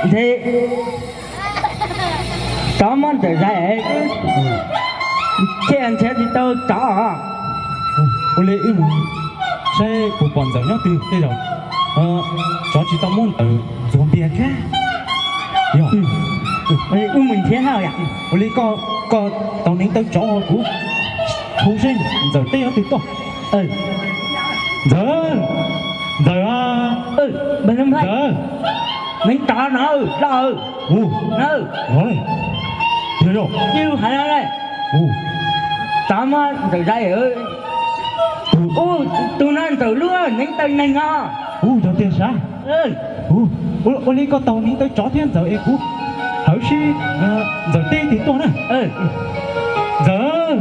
Ntshe tsov muab ntawm zais, thiaj nrhiav tsis tau tsov. Ua li wb mus saib puas pom ntxawm nyob twg tej zaum tsov tsis tau muab ntawm ntxuav npias thiab. Yog, wb mus nrhiav hab. Ua li koj, koj tau neev taw tsov, kuv hu seb ntxawm teb nyob twg tuaj. Ntxawm, ntxawm, ntxawm, neev tsov no, los, ua, yog, yog, tsov muab ntxawm zais. Tus no ntxawm lub neev taw neeg no. Ua, yog tiag sav. Ua li koj tau neev taw tsov thiab ntxawm es kuv hawv seb ntxawm teb twg tuaj na. Ntxawm,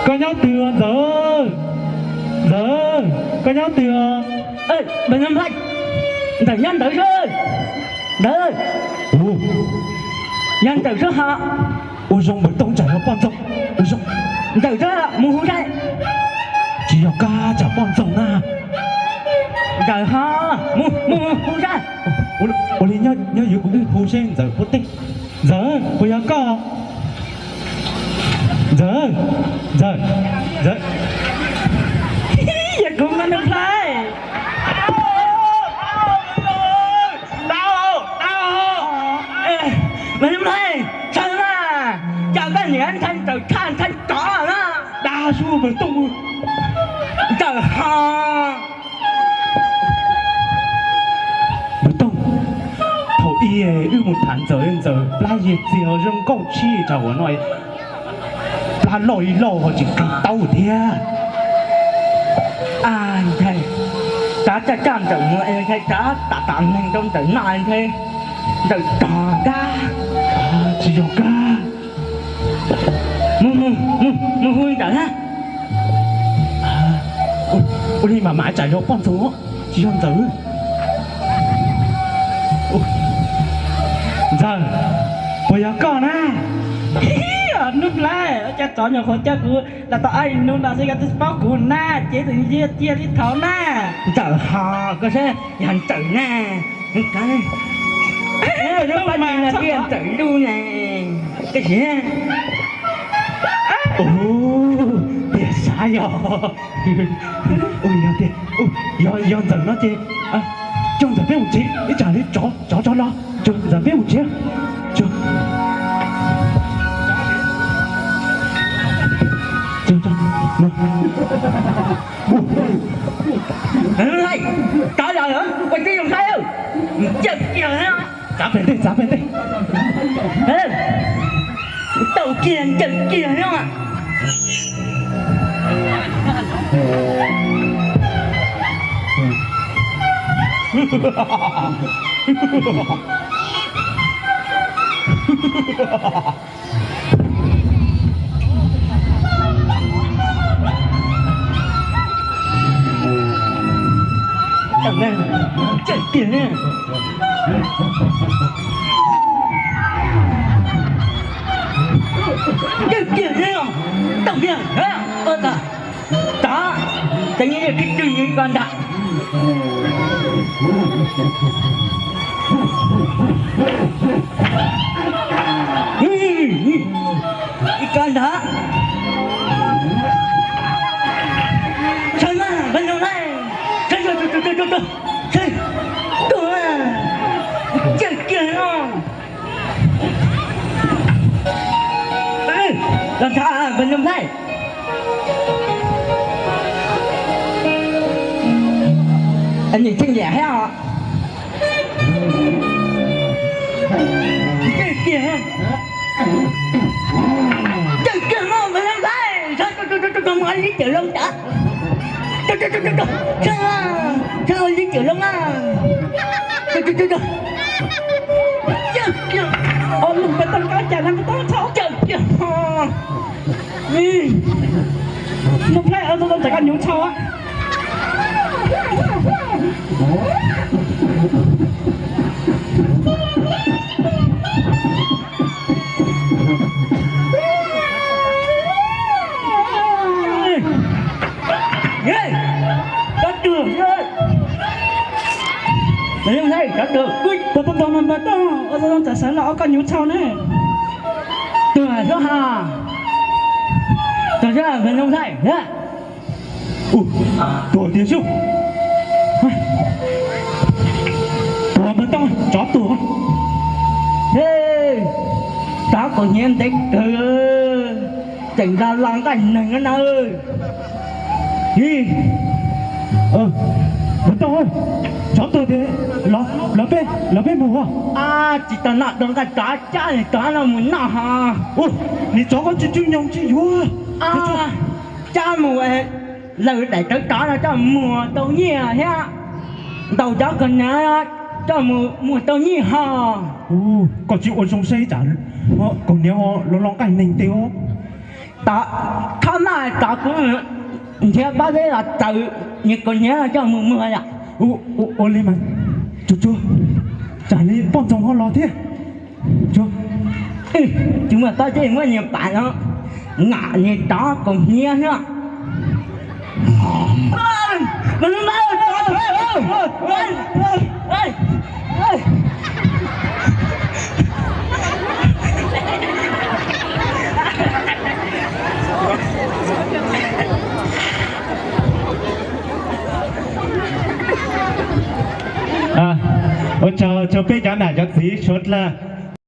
koj nyob twg os ntxawm? Ntxawm, koj nyob twg os? Ntxawm nyob ntawd xwb. Ntxawm, yog ntxawm xwb hos. Ua zoo npawg Tooj, tsam yog poj ntxoog. Ua zoo, ntxawm xwb, mus hu saib. Tsis yog koj, tsam poj ntxoog na. Ntxawm hos, mus hu saib. Ua li nyob yuav kuv wb hu seb ntxawm puas teb. Ntxawm, puas yog koj? Ntxawm, ntxawm, ntxawm. Yog kuv mas Nuj Nplhaib. Mas Nuj Nplhaib, txhawj mas, cas koj niam ntshai ntxawm tshaj ntshai tsov na. Dag su npawg Tooj. Ntxawm hos. Npawg Tooj, thaum ub wb mus tham ntxawm, ntxawm plab yiag txiag zoo nkauj tshaj, tsam ua no plab loj ib loj ho tseem qis taub thiab. Ntshai tsav caj caj ntxawm mus es ntshai tsav tam tam neeg rau ntxawm noj ntshai ntxawm tog kab. Tsis yog kab. Mus, mus hu ntxawm na. Ua li mas mas tsam yog poj ntxoog, tsis yog ntxawm. Ntxawm, puas yog koj na? Nuj Nplhaib, cas tsov nyuam qhuav coj kuv los tau ob hnub no xwb koj twb paub kuv na, ces tus ntsia cia li thaum na. Ntxawm hos, koj saib yog ntxawm na. Ntxawm lub ne, koj siv. Tiag sav yog. Yog tiag, yog ntxawm no ces coj ntxawm peb mus tsev, ib tsam li tsov tsov los, ntxawm peb mus tsev. Tsov los, ua tib zoo saib, ncaws kiag, txav pem ntej, txav pem ntej. Tau kiag, ncaws kiag no. Ncaws kiag ne. Ncaws kiag ne. Tau kiag. Tod, ces nws khib tswv nws ko ntag. Ib ko ntag. Tshawb mas, npawg Nuj Nplhaib, tshawb, tshawb, tshawb, tshawb, tshawb, ncaws kiag no. Los ntshav npawg Nuj Nplhaib. Nws txheej liam thiab os. Ncaws kiag, ncaws kiag no npawg Nuj Nplhaib, tshawb, tshawb, ua li cawm loo tod. Tshawb, tshawb, ua li cawm Ua lug pas tau koj cas na, pas tau thaum cas tiag. Mus plhaib ua tau tau koj nyuv tshau. Cov tuag, cov tuag, ua tau tau mas pas tau, ua tau tau tam sawv los ua koj nyuv tshau ne. Tuag xwb ha. Tuag xwb, Vees Looj Thaij. Tuag tiag xwb. Tuag mas tau, tsov tuag. Tsov kaus hniav ntev kawg, tseem nqa lo nqaij neeg na. Mas tau, tsov tuag tiag, los peb, los peb mus. Tsis tau noj dua nqaij tsov, cab niag tsov no mus noj ho. Niag tsov ko tsw tsw nyoos tsis yuav. Cab mus, lawv daim tawv tsov no coj muag tau nyiaj thiab, ntaus cov kaus hniav coj mus muag tau nyiaj ho. Koj tsis ua zoo saib tsam kaus hniav ho los lo nqaij neeg tiag. Tod, txhob maj, tod kuv nrhiav pob zeb los txaws niag kaus hniav no coj mus muag yom. Ua li mas, tsuag tsuag, tsam li poj ntxoog ho los thiab. Tsis muaj pob zeb, muab niag pam no, nom niag tsov kaus hniav xwb. Ua tsaug rau peb cov nam cov txiv suav dlawg.